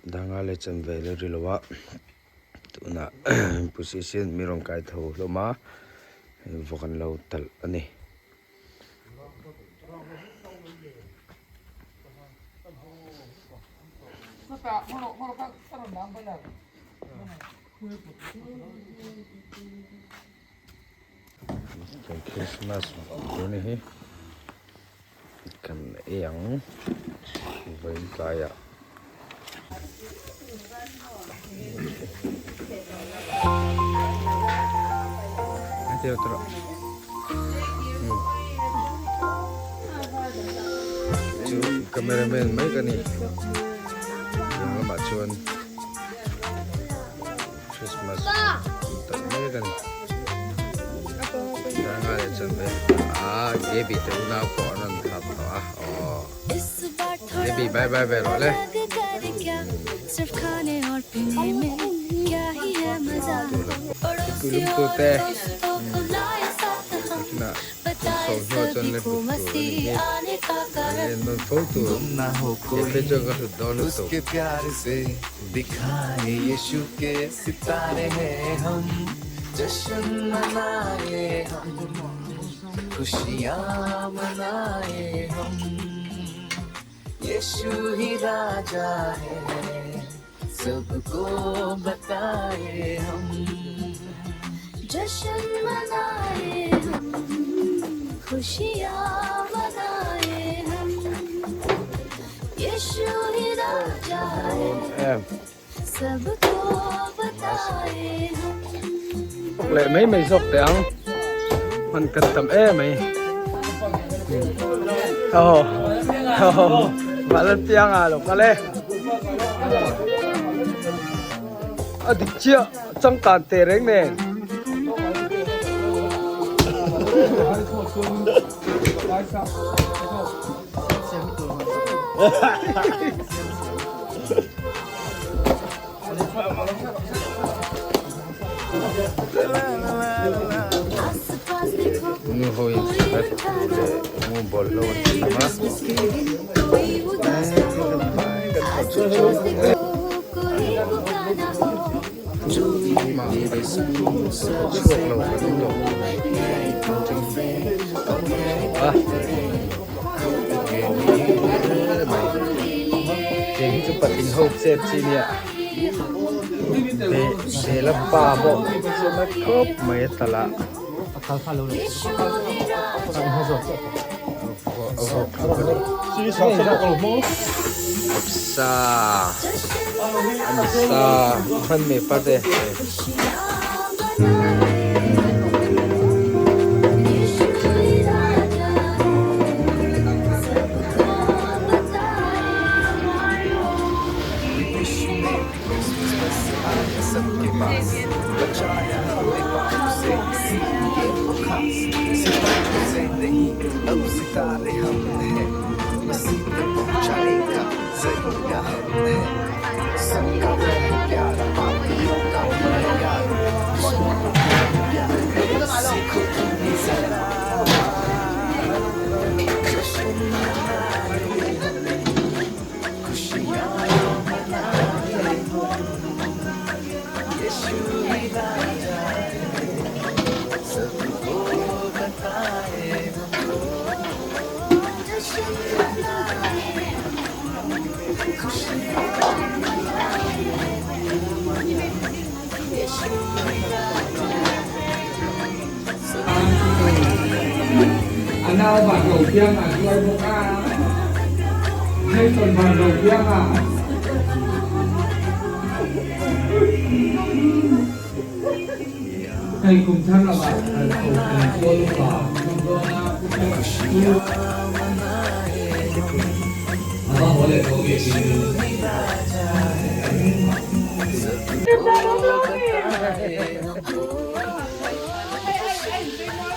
Danga leh chanve la ri lo a tunah position mi rawn kai tho hlawm a vawk an lo talh a ni. Christmas tur ni hi kan ei ang vawiin tlaiah. Chu cameraman mai ka ni tiang lamah chuan Christmas tak mek a ni Ranga leh chuan ve ah Gaby te unau pawh an rawn thap tawh a aw Gaby bye bye ve rawh le. Thingpui lum tu te nakinah kum sawm hnuah chuan la hlut tur a nih hi an en nawn fo tur he phei chuan ka hlut dawn lutuk. Leh mai mai zawk teh ang hman kan tam em mai aw Valalpianga lo kal e a dik chiah changkan teh reng nen. Nu ho in vet leh mu bawlhlo an siam a chhuak lo kan awm lo a tiang hi chu patling ho chet chi nia be la pa pawh chuan a khawp mai a tala sa ani sa hman mai parte.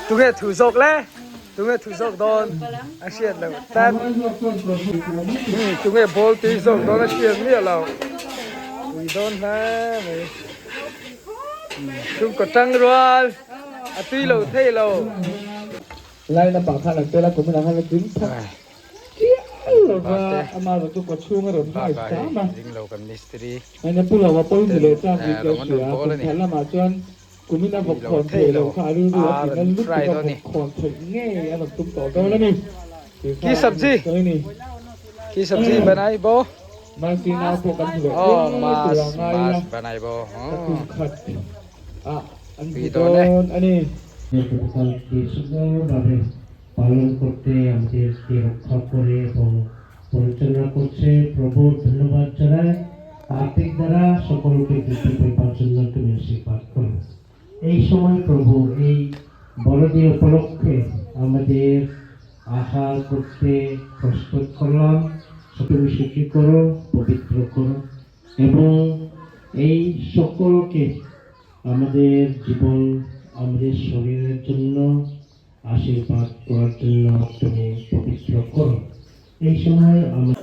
Tunge thu zawk le? Tunge thu zawk dawn a hriat loh tlat. Tunge ball tui zawk dawn a hriat miah loh. Pui dawn hle mai. Chhungkaw tang rual a tui lo thei lo. Lai lampang khan an tel a, kumin ang khan a ding phak chiah. mial lo va, amaherawhchu kawchhung a rawn hmai hram a. Pu Lova pawhin ni leh chak tih ka hria, kum khat lamah chuan kumin a vawk khawn theih loh kha a rilru a tina lutuk a, vawk khawn theih ngei a rawn tum tawh dawn a ni tih kha a sawi a ni. Mahse nau pawh kan hmu leh hle tur a ngai ila, ka kum khat ah an hmu dawn a ni. পালন করতে আমাদেরকে রক্ষা করে এবং পরিচালনা করছে। প্রভুর ধন্যবাদ জানাই। আর্থিক দ্বারা সকলকে বৃদ্ধি পাইবার জন্য তুমি আশীর্বাদ করো। এই সময় প্রভু, এই বড়দিন উপলক্ষে আমাদের আহার করতে প্রস্তুত করলাম। তুমি সুখী করো, পবিত্র করো এবং এই সকলকে আমাদের জীবন, আমাদের শরীরের জন্য আশীর্বাদ করার জন্য তুমি পবিত্র করো। এই সময় আমরা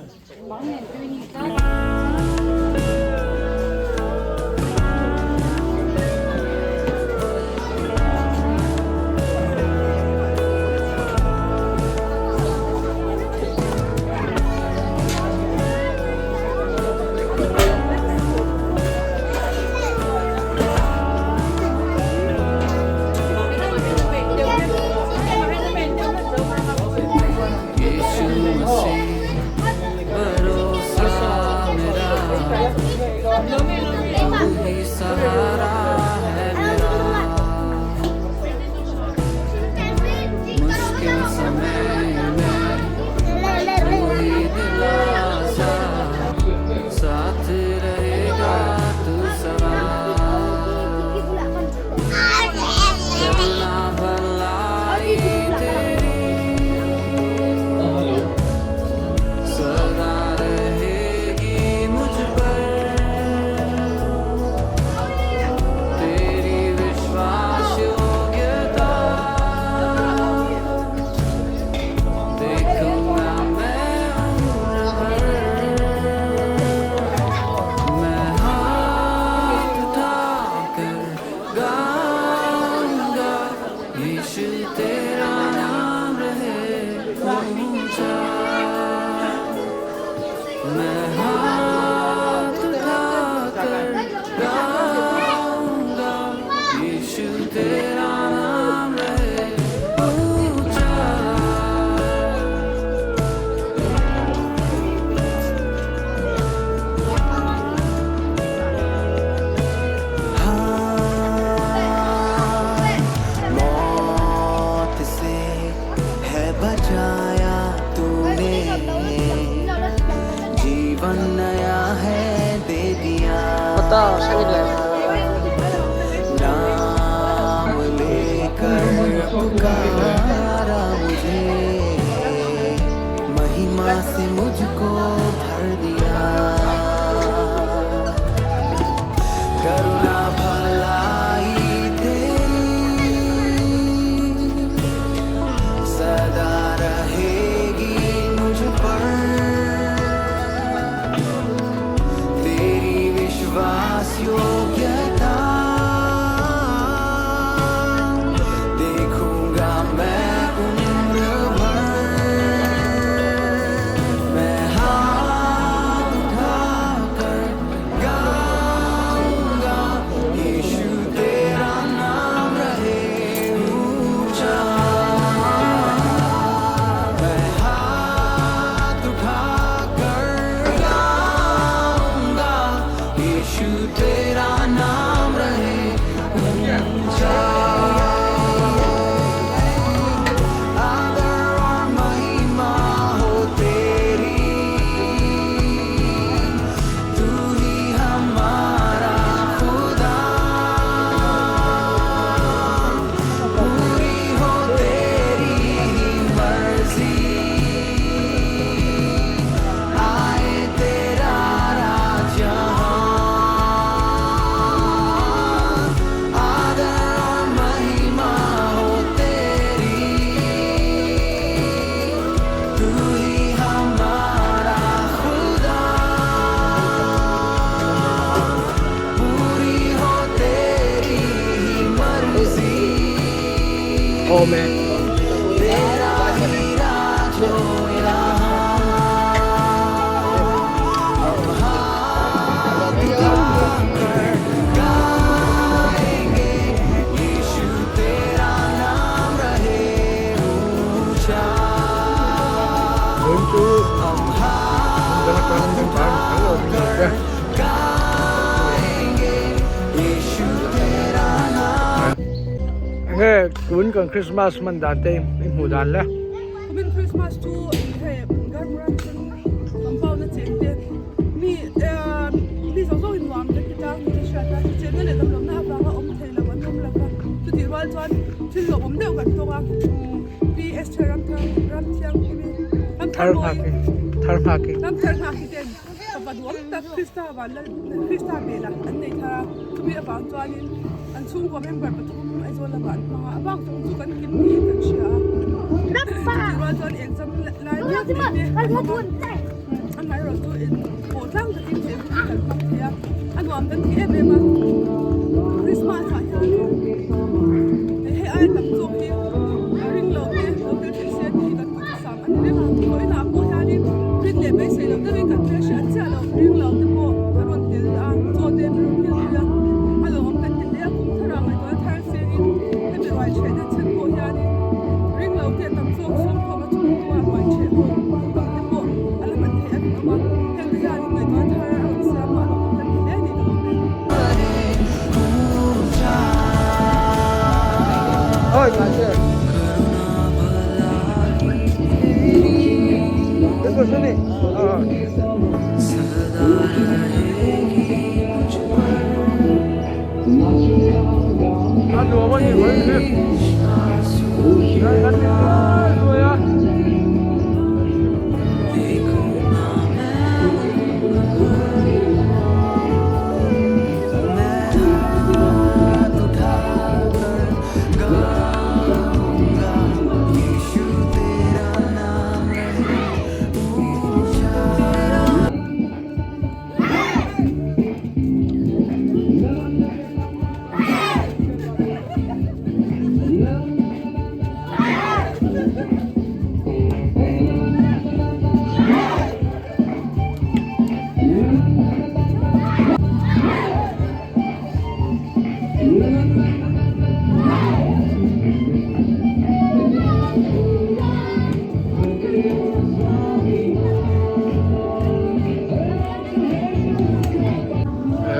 मौत से है बचाया तूने, जीवन नया है दे दिया। नाम लेकर पुकारा मुझे, महिमा से मुझको भर दिया। करुणा भलाई तेरी सदा रहेगी मुझ पर, तेरी विश्वास योग्यता देखूंगा मैं उम्र भर। मैं हाथ उठाकर गाऊंगा, यीशु तेरा नाम रहे ऊंचा। मैं हाथ उठाकर गाऊंगा, यीशु तेरा नाम रहे ऊंचा। आदर और महिमा हो तेरी, तू ही हमारा खुदा। पूरी हो तेरी ही मर्जी, आए तेरा राज यहाँ। आदर और महिमा हो तेरी, तू ही हमारा खुदा। पूरी हो तेरी ही मर्जी, तेरा ही राज हो यहाँ। Tun kan Christmas hman dan te i hmuh dan le. Kumin Christmas chu hei Garmura mission compound a cheng te mi mi zawng zawng in nuam te ti tlang ni te hriat a chenna leh damlohna avanga awm thei lo an awm lo va chutih rual chuan thil hlauhawm deuh kan tawng a Pi Esther Ramthar Ramthianghlim Ramtharmawi Ramthar nghak hi ten fapa duhawm tak Krista vanlal Krista bela an nei thar a chumi avang chuanin an chhungkaw member pathum Aizawl lamah an hmang a a bak zawng chu kan kim niin kan hria a chutih rual chuan exam lai mek nei te an awm a amaherawh chu in pawh tlang takin he hun hi kan hmang thei a a nuam kan ti em em a Christmas ah hian hei aia tam zawk hi ring lo te lo tel theih se tih hi kan Sam an reng a, vawiinah pawh hianin rin leh beisei loh deuhin kan hmel hriat chiah loh ring lo te pawh a rawn tel a, chaw te an rawn tel pui a, a lawmawm kan ti hle a, kum thar ah ngaihtuahna thar sengin hemi ruai chhehna chhan pawh hianin ring lo te a tam zawk sawmkhawm a chung hnuah ruai chheh ho ang te pawh a la hman theih a rinawm a, heng te hianin ngaihtuahna thar a rawn siam a, a lawmawm kan ti hle a ni ka lawm e.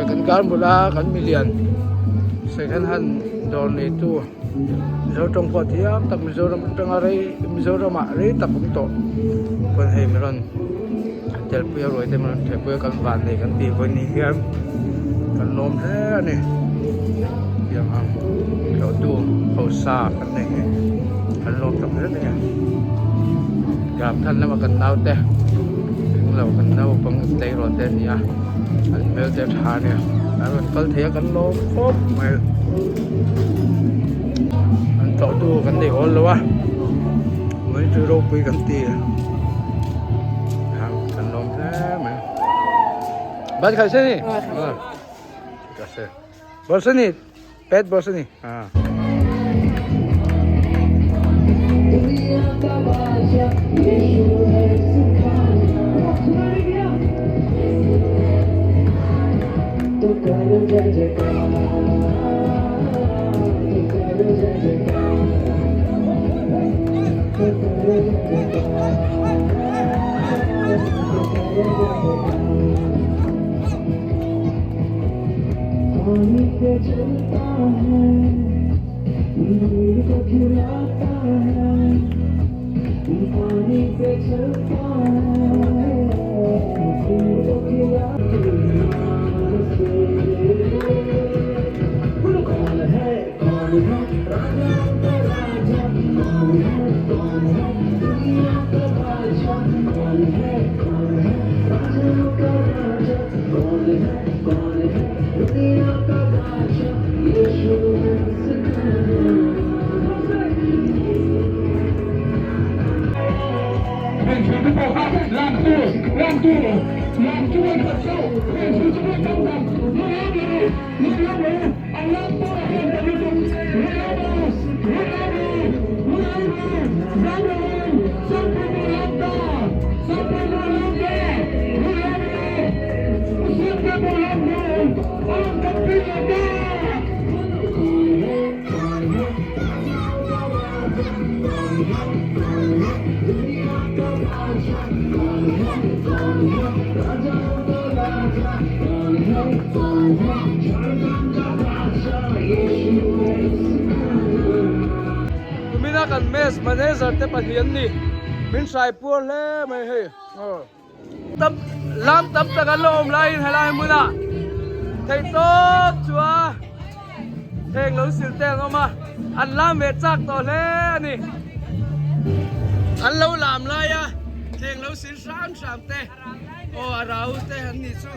Kan kar bula kan milian second hand dawr neitu Mizo tawng pawh thiam tak Mizoram atanga rei Mizoramah rei tak awm tawh pawn hei mi rawn telpui a ruai te mi rawn telpui a kan van nei kan tih vawi ni hian kan lawm hle a ni tiang ang tlawhtu hausa kan nei hi kan lawm tak zet a ni ram than lama kan naute englo kan naupang tleirawl te an ni a an hmel te a tha a nia an rawn kal thei a kan lawm khawp mai an tlawhtu kan nei awl lo a mai chu ropui kan ti. Kan lawm hle mai. Ban khai se ni. Ka se. Bol se ni. Pet bol se ni. Ha. kan mess manager te pahnih an ni min hrai puar hle mai hei tam lam tam tak an la awm laiin helai hmunah theihtawp chu a heng lo sil te an awm a an lam ve chak tawh hle a ni an lo lam lai a thleng lo sil hram hram te aw a rau te an nih chu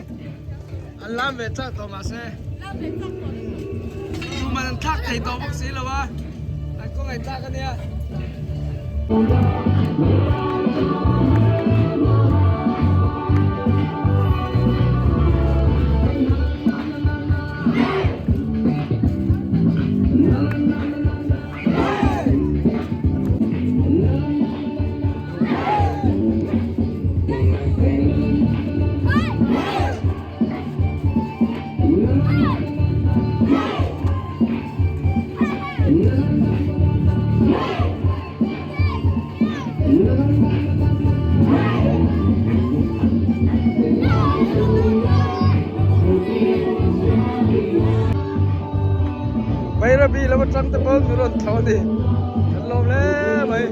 an lam ve chak tawh mahse tuman an thlak thei tawh bawk si lo a an khawngaih thlak a nia. Bairabi lam atang te pawh min rawn tho a ni kan lawm hle mai.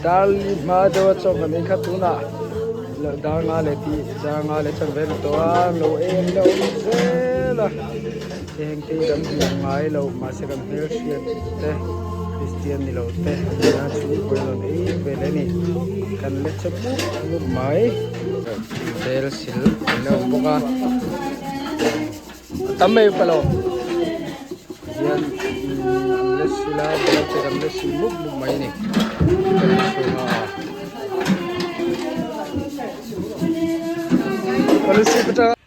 Darli hma deuh a chaw kan ei kha tunah dar nga leh tih dar nga leh chan vel tawh a lo em la awm zel a heng te hi kan hmuh ngai loh mahse kan hmelhriat te Kristian ni lo te an nia chhungkaw in rawn ei vel a ni kan la che mup mup mai bel sil an la awm bawk a a tam mai palo hian an la sil a bel te kan la sil mup mup mai a ni kan chhunga policy atanga.